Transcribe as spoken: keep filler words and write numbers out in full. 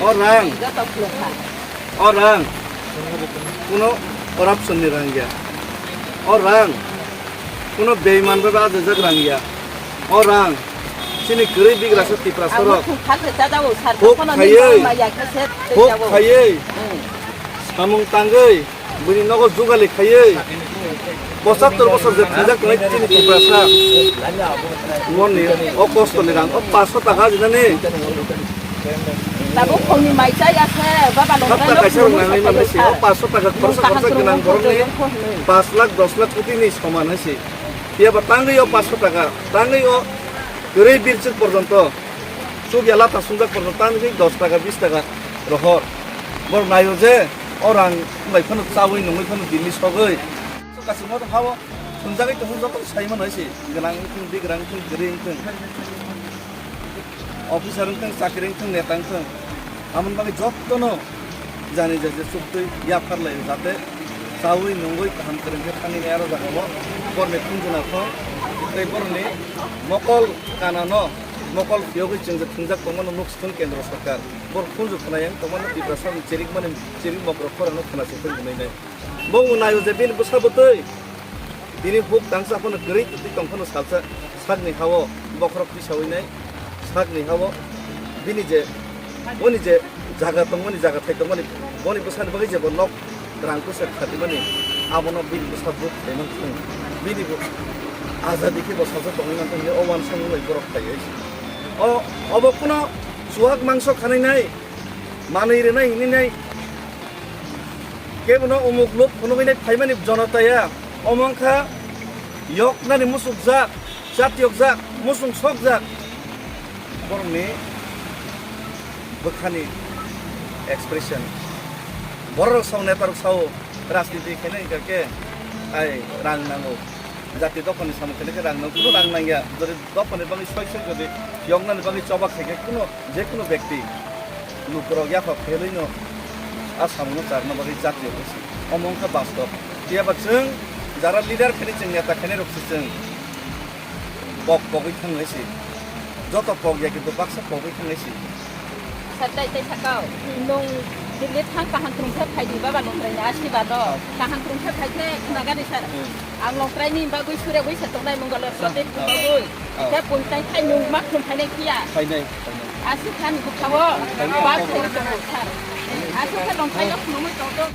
O rang, o rang, kuno corruption ni rang ya. O rang, kuno beiman bai ba ajajak rang ya. O rang, chini kwrwi bigrasa Tiprasa rok huk khaiwi, huk khaiwi, samung tangwi, bini nogo jugali khaiwi, pochattor bosor je thwijak tongnai chini Tiprasa, moni o kosto ni rang, o paanso taka ajinani. Tabuk khongni mai chaya se, baba nong Hapta kaisa rok nangwi manwi se, o paanso taka khoroksa khoroksa gwnang borokni paanch lakh, dos lakh koti ni soman hai se. Phiya ba tangwi o paanso taka, tangwi o kwrwi birchuk porjonto, chukya lata sungjak porjonto tangwi dos taka, bis taka rohor. Borok naio je o rang bai phano chawi nungwi phano Delhi sogwi. Kasingma to hao thwnjagwi tongo joto sai mano hai se, gwnang wngthung, bigrang wngthung, kwrwi wngthung. Officer wngthung, chakri wngthung, neta wngthung, amoni bagwi jotono jani jai je chuktwi yaphar lai, jate chawi nungwi kaham kwrwng khe thangwi nai aro jagao borni khunju naithok tei borni mokol kanano, mokol phiyogwi chwng je thwngjak tongmano nuk sithung kendro sorkar. Bor khunju khwnayang tongmano Tiprasani cherikmani cherik mokrok khorangno khwnasu phai hwnwi nai. Bo wng naio je bini bwsa bwtwi tini huk tangsa phano kwrwi twi tong phano salsa sakni hao bokhorok tisawi nai, sakni hao bini je, boni je jaga tongmani, jaga thai tongmani, boni bwsani bagwi je bo nok rang kusa khatimani, abono bini bwsa buk khaimani thung, bini bo azadi khe bo salsa tongwi mantong hinwi o wansukmung bai borok khlaiwi. O, obo kuno chuwak mangso khanai nai, manwi rwnai hinwi nai, kebono umuk luk phunugwi nai phaimani jonotaya, omo wngkha yoknani musukjak, chatyokjak, musung sokjak borokni bwkhani expression. Borok rok sao, neta rok sao, rajniti khaina hingkha khe ai rang nango. Jati dophani samung khaina khe rang nango, kunu rang nangya. Jodi dophani bagwi soi soi jodi yoknani bagwi choba khaikhe kunu, je kunu bekti lukurok yaphak phelwino a samungno charna bagwi jati rok se. Omo wngkha bastob. Phiya ba chwng jara leader khainai, chwng neta khainai rok se chwng. Pok pogwi thanglai si. Joto pok ya kintu baksa pogwi thanglai si. Sir, tai, tai sakao. Nung Delhi thang kaham krung khe phai di baba Longtrai ni asirwad o. Kaham krung khe phai khe khna gari sir. Hmm. Ang Longtrai ni bagwi sure bai se tongnai Mangalore Pradesh ni bagwi. Oh. Khe pung tai khai nung ma khum phainai phiya. Phainai, phainai. Aswk khan bukha o. Phainai. Ba khai tongo sir. Aswk khe Longtrai o khumui tong tong.